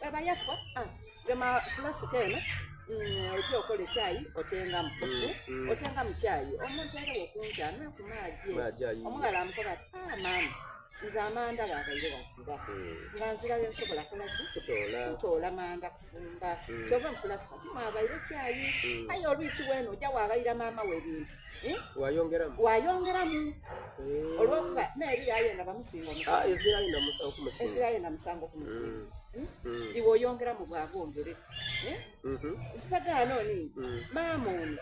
Bweba yafa, ah, gema fulasika eno mm, ojja okola ekyayi otengamu mm, mm. otengamu kyayi omuntu erewo okunti anwe ku maagi omughala amukoba ati ah maama nze amanda gabaire gazira nga nzira yensobola kolaki kutoola manda kufumba kyova mufulasika timwabaire kyayi aye olwisi weno ojja waghaira maama we ebintu eh? wayongeramu wayongeramu eh. olwokuba naeri yayenda bamusinga ah, ezira yenda musango kumusinga hmm? Hmm? iwe oyongeramu bwabwongere eh? mm-hmm. nsipagaano ni hmm. maama ono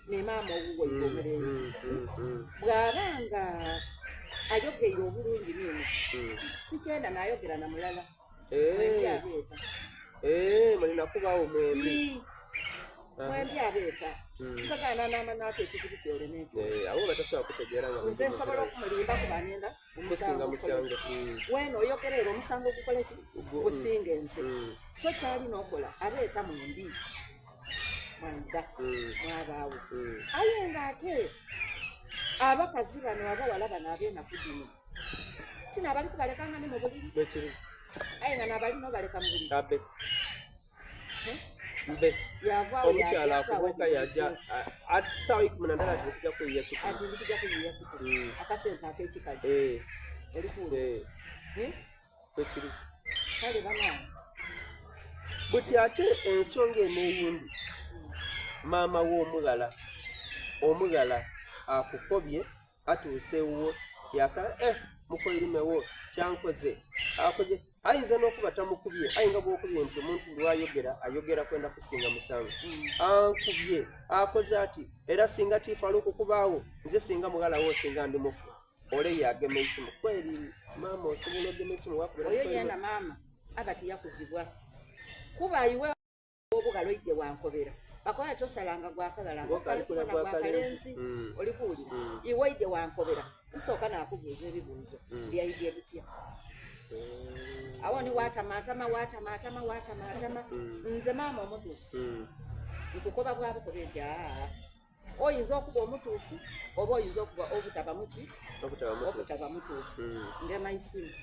ne maama owuwo iwe omulenzi bw'aba nga ayogeire obulungi nino tikyenda nayogera na mulala Eh, mulina kubaawo mwembi mwembi abeeta hmm. mpagaana n'amanya ati ekizibu kyole nekyo eh, abo batasobola kutegeera nga nze nsobola okumulimba kuba nenda kusinga musango hmm. weena oyogera era omusango gukola ki gusinga enze hmm. so kyalina okola abeeta mwembi mwanda mwabaawo aye nga ate abakazi bano abawala bano abenaku dino Kino abali kubaleka nga ne mu buliri. Bwekiri. Aye nga n'abali n'obaleka mu buliri. Abe. Eh? Mbe. Yava omukyala akubuuka yaja saawa ikumi na ndala ati ndikuja kuyiya kikumi. Ati ndikuja kuyiya kikumi. Mm. Akasente ak'ekikazi. Eh. Oli kuwulira. Eh. Eh? Bwekiri. Kale banange. Buti ate ensonga eno eyindi maama w'omughala omughala akukobye atuuse ewuwo yaka eh mukoirime wo kyankoze akoze ayinza n'okuba tamukubye aye nga bwokubye nti omuntu lwayogera ayogera kwenda kusinga musango mm. ankubye akoze ati era singa tifaluku kubaawo nze singa mughala wo singa ndi mufu ole yagema esimu kweri maama osobola ogema esimu wakubira oyo yena maama aba tiyakuzibwa kuba iwe obugalo oidde wankobera bakola tosalanga gwakagala gwakalenzi mm. oli kuwulira mm. iwe oidde wankobera nsooka nakubuuza ebibuuzo mm. byaidye bitya awo ni watamatama watamatama watamatama nze maama omutuufu nkukoba bwabukoba nti aa oyinza okuba omutuufu oba oyinza okuba obutaba muki obutaba mutuufu ngema isimu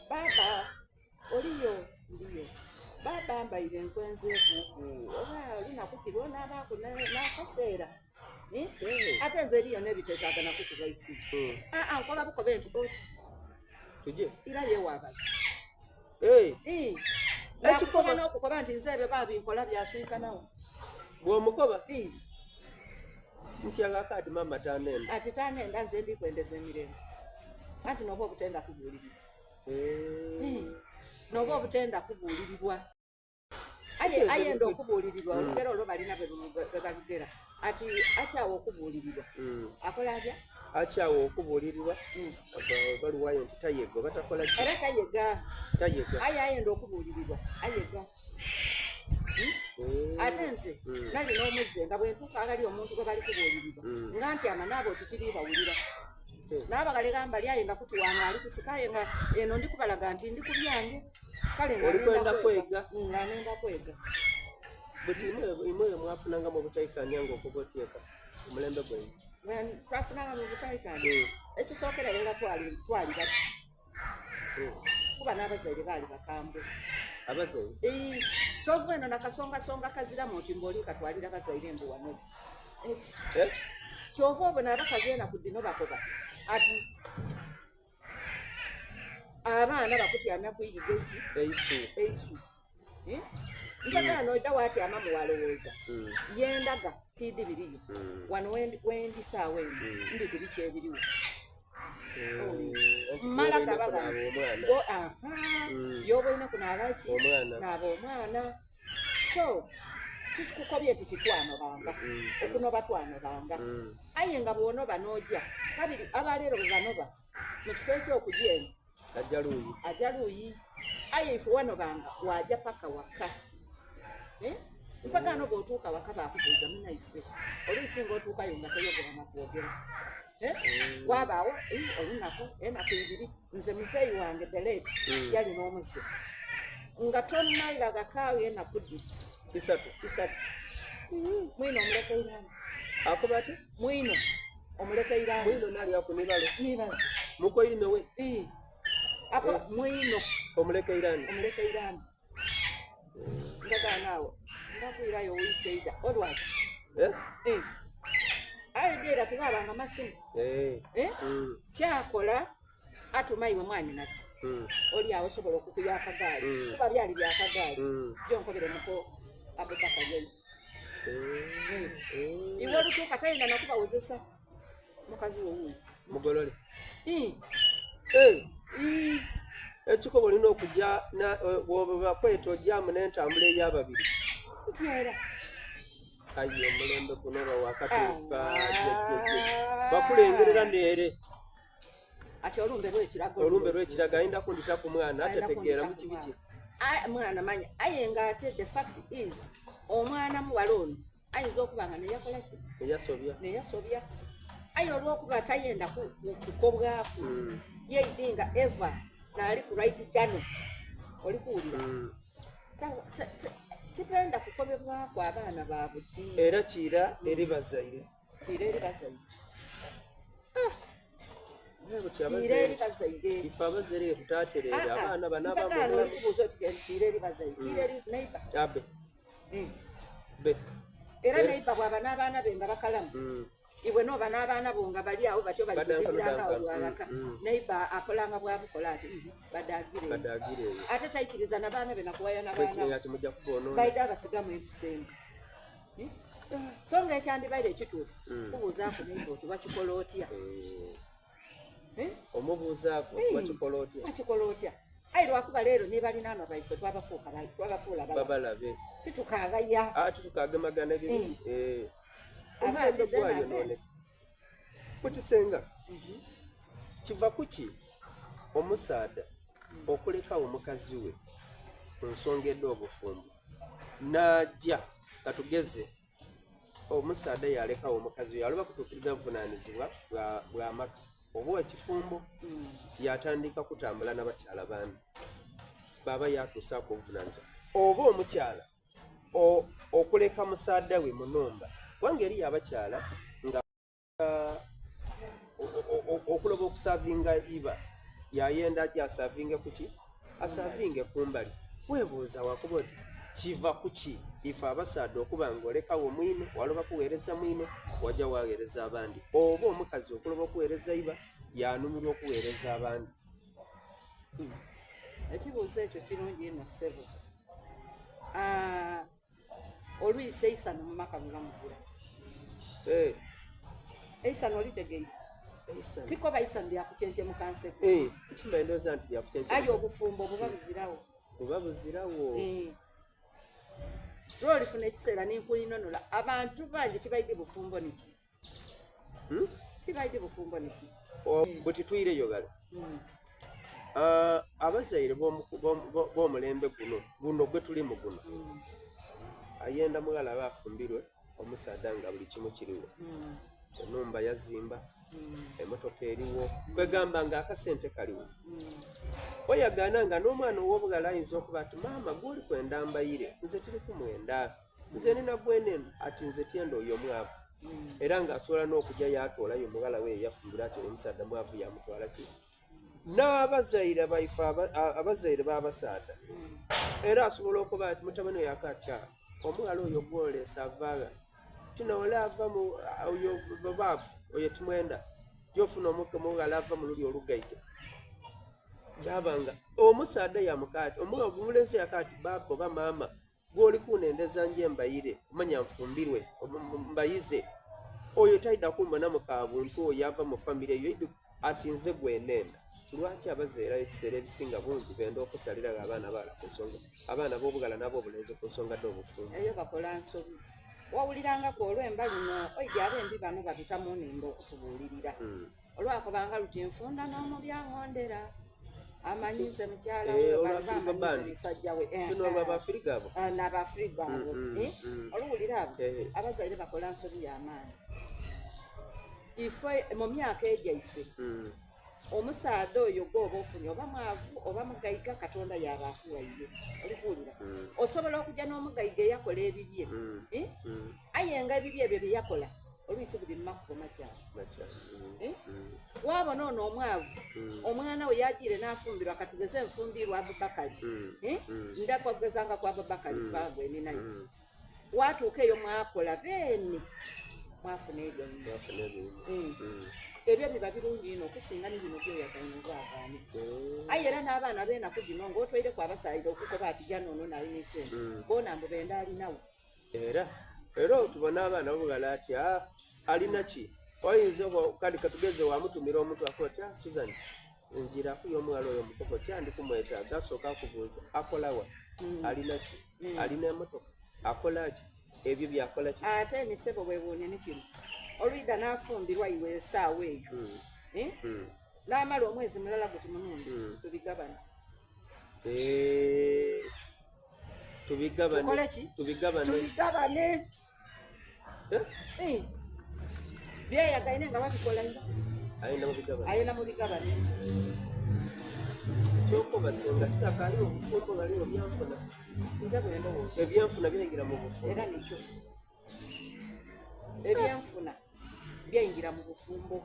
baba Oliyo ndiyo baba mbaire nkwenzeekuku oba olunaku ki lwonabaaku n'akaseera eh? Eh. ate nze eriyo n'ebiteetaaga nakukuba isi hmm. aa ah, ah, nkola bukobe nti oti tuje era yewaabala eh. nakukoba n'okukoba nti nze ebyo babinkola byaswikanawo bw'omukoba nti agakaadi maama tanenda ati tanenda nze ndikwendeza emirembe anti noba obutenda kubuulirira Eh. Noba obutenda kubuulirirwa ayenda okubuulirirwa hmm. olugero olwo balina bwebalugera ati akyawa okubuulirirwa hmm. akola atya akyawa okubuulirirwa hmm. baluwayo nti tayega oba takola era tayega tayega aye ayenda okubuulirirwa ayega Eh. ate nze hmm. nali n'omuzze nga bwentuuka agali omuntu gwe bali kubuulirirwa hmm. nga nti ama naaba oti tiriibawulira eh. naabagalega mbali aye nga kutuwanga ali kusika aye nga eno ndi kubalaga nti ndi ku byange kale olikwenda kwega hmm, nga nenda kwega buti imwe mwafunanga mu butaikanya nga okuba otyeka omulembe gwenyu twafunanga mu butaikanya ekisookera ddala twali bati kuba n'abazaire baali bakambwe abazaire tova eno nakasongasonga kaziramu nti mbaoli katwalira bazaire mbu wano eh? Eh? kyova obona abakazi enaku dino bakoba ati abaana bakutyamya kuyiga eki eisu eisu Eh? Mpaka mm. noida watyama muwalowooza mm. yendaga tiidi biriyo mm. wano wendi saawa eno mm. ndi kubiki ebiriwo mm. mala gabaga mm. yoba olina kunaaba ki naaba omwana so kikukobye nti titwanobanga mm. okunoba twanobanga mm. aye nga bwonoba noja kabiri abaleero bwebanoba mu kifo ekyokujya eno Ajja luuyi. Ajja luuyi. Aye ife wanobanga waja paka waka. Eh? Mpaka ano bw'otuuka waka bakubuuza munaife. Oluusi ng'otuukayo nga toyogera na kwogera. Eh? Mm. Wabaawo eh, olunaku enaku ibiri nze muzeeyi wange the late mm. yali n'omuze nga tonnalaga kaawo enaku diti isatu isatu mm. mwino omuleka irani akuba ati mwino omuleka irani mwino nali ako nibalo nibalo mukoirime we ako eh. mwino. Omulekeirani. Omulekeirani. Ndagaana awo ndakwirayo wiiki eida olwaki? Eh? Eh. Aye dera tebabanga masimu. Eh. Eh? Mm. Kyakola atuma iwe mwanyinazi. Mm. Oli awo osobola okukuya akagaali. Mm. Kuba byali byakagaali. Mm. Gyonkobere muko Abubakar yeyi. Eh. Eh. Iwe olutuuka tayenda nakubawozesa mukazi wo wuuyo. Mugolole. Eh. Eh. Eh. Ekikobo olina okujja bw'oba bakweta ojjamu n'entambula ey'ababiri. Nti era. Ayi omulembe guno oba wakatuuka bakulengerera neere. Ati olumbe lw'ekiraga. Olumbe lw'ekiraga ayinda kundita ku mwana atategeera mu kibi kye. Mwana manya aye ng'ate the fact is omwana muwala ono ayinza okuba nga neyakola ki? Neyasobya. Neyasobya. Aye olw'okuba tayenda kukobwaku mm. yeidinga eva naali ku right channel oli kuwulira mm. Tipenda kukobebwaku abaana ba buti. Era kiira eri bazaire. Kiira eri bazaire. Ah. Kiira eri bazaire. Ife abazaire tutatereera ah, ah. abaana bano abamu. Olikubuuza oti kiira eri bazaire. Kiira eri neighbor. Abe. Mm. Be. Era neighbor bw'aba n'abaana be nga bakalamu. Mm. Iwe n'oba n'abaana bo nga bali awo batyo bali kubibiranga awo lwalaka. Mm. Neighbor akolanga bwabukola ati badagire. Badagire. Ate taikiriza na baana be nakuwaya na baana. Ati mujja kubonoona. Baida abasigamu empisa embi. So nga ekyandibaire ekituufu kubuuzaako neighbor oti wakikola otya? Eh. Omubuuzaako wakikola otya? Wakikola otya? Aye lwakuba leero ne balinaanwa baife twabafuuka twabafuula babalabe. Titukagaya. Ah, titukagemagana bibi. Eh. Omulembe gwayonooneka. Kutisenga kiva kuki omusaadha okulekawo mukazi we ku nsonga edh'obufumbo n'aja katugeze omusaadha yalekawo omukazi we yaloba kutuukiriza buvunaanyizibwa bwa maka oba ekifumbo yatandika kutambula na bakyala bandi baba yatuusaaku obuvunaanyizibwa oba omukyala okuleka musaadha we mu numba kubanga eriyo abakyala nga okuloba okusavinga iba yayenda aje asavinge kuki asavinge kumbali webuuza wakuba oti kiva kuki ife abasaadha okuba nga olekawo mwino waloba kuweereza mwino waja waweereza abandi oba omukazi okuloba okuweereza iba yanumirwa okuweereza abandi. Ekibuuzo ekyo kirungi inho ssebo. Ah, olwisi eisano mu maka muba muzira. Eh. Eisano olitegeire? Tikoba isano lya kucencemuka nseko. Eh, kimba ndowooza nti lya kucencemuka. Aye obufumbo buba buzirawo. Buba buzirawo. Eh. Lw'olifuna ekiseera n'enkuinonula abantu bangi tibaidhi bufumbo niki. Hmm? Tibaidhi bufumbo niki. Buti twireyo ghale. Hmm. Ah, abazaire b'omulembe guno guno gwe tulimu guno hmm. ayenda mughala aba afumbirwe omusaadha nga buli kimu kiriwo hmm. enumba yazimba emotoka eriwo kwegamba nga akasente kaliwo oyagaana nga n'omwana ow'obughala ayinza okuba ati maama gwoli kwenda mbayire nze tiri kumwenda nze nina gwene ati nze tyenda oyo mwavu era ng'asobola n'okujja yaatoolayo mughala we eyafumbirwa ati omusaadha mwavu yamutwala ki n'abazaire baife abazaire b'abasaadha era asobola okuba ati mutabani oyo akatta omughala oyo gwolesa avaagha tino ole ava mu oyo baavu oyo timwenda gyofuna omughala ava mu luli olugaiga yaba nga omusaadha yamukaati omulenzi yakaati baba oba maama gw'oli kunendeza nje mbayire, omanya nfumbirwe, mbayize. Oyo taidha kumbonamu ka buntu oyo ava mu famire eyo idhi ati nze gwe nenda. Lwaki abazaire ekiseera ebisinga bungi benda okusaliragho abaana abaghala ku nsonga, abaana ab'obughala n'ab'obulenzi ku nsonga dh'obufumbo? Eyo bakola nsobi. Wawulirangaku olwemba luno, oidhi abembi bano babita mu nnhimba okutubuulirira. Olwakobanga luti nfunda n'omubi angondera amanyi nze mukyala we Eh, bano olwafirigo bamanyi nze band. musajja we Eh, Kino eh. olw'abafirigo abo. Ah, n'abafirigo abo Eh, oluwulira abo abazaire bakola nsobi y'amaanyi ife mu myaka egyaife omusaadha oyo gwoba ofunye oba mwavu oba mugaiga katonda yaba akuwaire oli kuwulira osobola okujja n'omugaiga eyakola ebibye Eh? Aye nga ebibye ebyo bye yakola. Olwisi buli mu makubo makyamu. Eh? Waabona ono omwavu omwana we yagiire n'afumbirwa katugeze nfumbiirwa Abubakali eh? Ndakwagezanga ku Abubakali kubanga gwe ninayo watuuka eyo mwakola beene mwafuna ebyo ebyo biba birungi inho okusinga ni bino byoyagaine obwagaane aye era n'abaana b'enaku dhino ng'otwaireku abasaayira okukoba ati jana ono nalina esente boona mbu benda alinawo. Era era tubona abaana bobughala ati ah, alina ki oyinza oba kale katugeze wamutumira omuntu akoba ati ah, Susan njiraku y'omughala oyo omukoba oti ah, ndi kumwetaaga asooka akubuuza akolawa mm. alina ki mm. alina emotoka akola ki ebyo byakola ki ate emisebo bwewuunye ni kino olwida n'afumbirwa iwe esaawa eyo mm. eh? mm. n'amala omwezi mulala guti munundi mm. tubigabana eh. tubigabane tukole ki tubigabane tubigabane eh? Eh. Byeyagaine nga babikola ino ayenda mubigabane ayenda mubigabane kyokoba senga tikakaliwo obufumbo baliwo byanfuna nze bwendowooza ebyenfuna byayingira mu bufumbo era nikyo ebyenfuna byayingira mu bufumbo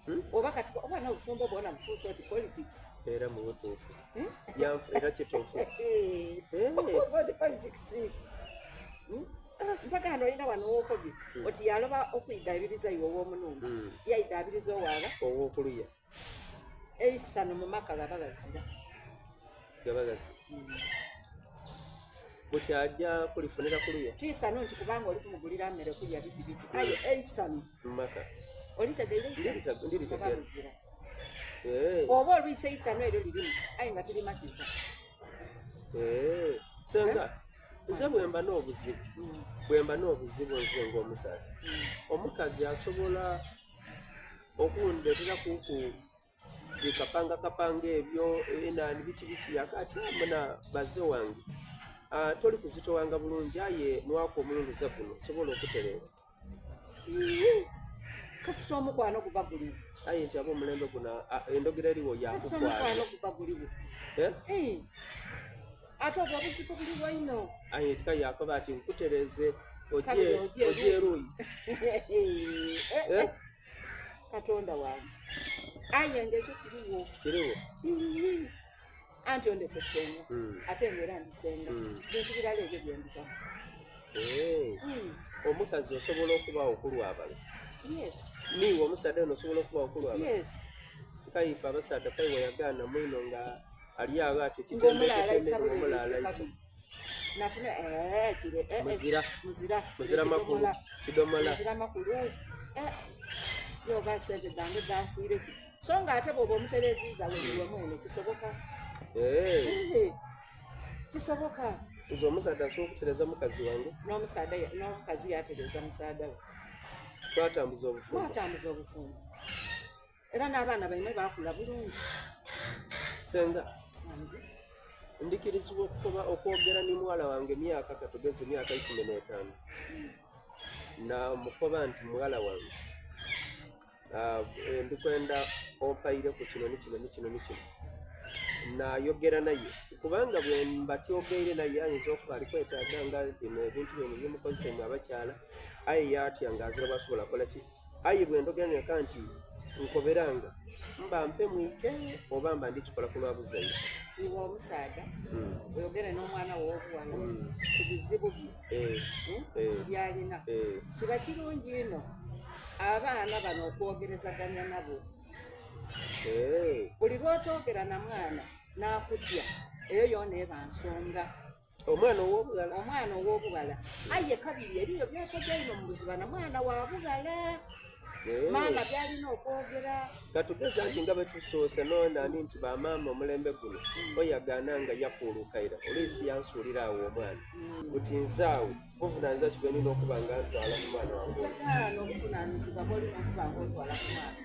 Hmm? Oba kati oba n'obufumbo bwona bufuuse oti politics. Era mu butuufu. Hmm? Era kituufu. Eh. Bufuuse oti politics. Hmm? Mpaka hano olina wano wokobye oti yaloba okwidabiriza iwe ow'omunumba yaidabiriza owaaba ow'okuluya eisano mu maka gaba gazira gaba gazira bukyaja kulifunira kuluya tiisano nti kubanga oli kumugulira mmere kulya biki biki aye eisano mumaka olitegeire ndiritegera oba olwisa eisano eryo lirimu aye nga tirimatiza eh, senga eh? nze bwemba n'obuzibu hmm. bwemba n'obuzibu nze ng'omusaadha hmm. omukazi asobola okundetera kuku bikapanga kapanga ebyo enani biki biki yakati muna baze wange ah, toli kuzitowanga bulungi aye nwako omulunguza guno sobola okutereera kasita omukwano guba guliwo aye nti aba omulembe guno ah, endogera eriwo yakukwano guba guliwo eh? Eh. ate obwo obuzibu buliwo ino aye tika yakoba ati nkutereze oje oje eruyi eh? Katonda wange aye nga ekyo kiriwo kiriwo anti ondese senga hmm. ate nga era ndisenga hmm. bintu birala ebyo byembitamu hmm. omukazi osobola okubawo kulwabala niiwe omusaadha ono osobola okubawo kulwabala kaife abasaadha kaiwe yagaana mwino nga ali awo ati kitembeketembeomulaalaisa nafuna eh, kire eh, eh, muzira muzira muzira makulu kidomola muzira makulu yoba sente zange zanfuire ki so nga ate bwoba omutereziza wewe mwene kisoboka kisoboka nze omusaadha nsobola okutereza mukazi wange n'omusaadha n'omukazi yatereza musaadha we twatambuza obufumbo twatambuza obufumbo era n'abaana baimwe baakula bulungi. Senga, ndikirizibwa okukoba okwogera ni muwala wange emyaka katugeze emyaka 15 namukoba nti muwala wange ah, eh, ndikwenda ompaire ku kino ni kino ni kino ni kino nayogera naye kubanga bwemba tyogeire naye ayinza okuba ali kwetaaga nga bino ebintu bino byemukozesa imwe abakyala aye yatya nga azira bwasobola kola ki Aye bwe ndhogera neka nti nkoberanga, mba mpemwike oba mba ndi kikola ku lwa buzaire? Iwe omusaadha hmm. oyogere n'omwana wo ow'obughala hmm. ku bizibu bye eh, hmm? eh, by'alina. Eh. Kiba kirungi inho abaana bano okwogerezaganya nabo. Buli lw'otoogera na mwana n'akutya, eyo yoona eba nsonga. Omwana ow'obughala. Omwana ow'obughala. Aye kabiri eriyo by'atogaine mu buziba na mwana wa bughala. Eh. Maama by'alina okwogera. Katugeza nti nga bwe tusoose nonda ndi nti bamaama omulembe guno oyagaana nga yakuulukaira oluisi yansuulira awo omwana mm. buti nze awo buvunaanyizibwa ki bwenina okuba nga ntwala ku mwana wange obuvunaanyizibwa bwolina okuba nga otwala ku mwana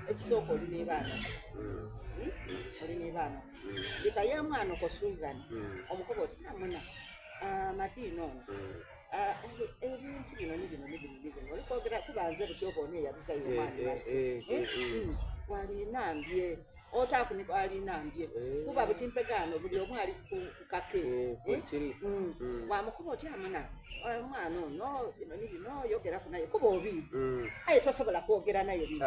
ekisooka oli n'ebaana mm. hmm? oli n'ebaana Leta ye mwana oko Susan mm. omukoba oti namuna ah, madiina ono mm. ah, ebintu bino ni bino ni bino ni bino oli kwogera kuba nze butyo oba ono eyabizayo omwana eh, eh, eh, mm. walinambye. Otaaku ni alinambye kuba buti mpegaano buli omu ali ku kake. Bwekiri. Wamukuba oti amuna omwana ono bino ni bino, yogeraku naye kuba obiidhi. Aye tosobola kwogera naye bintu.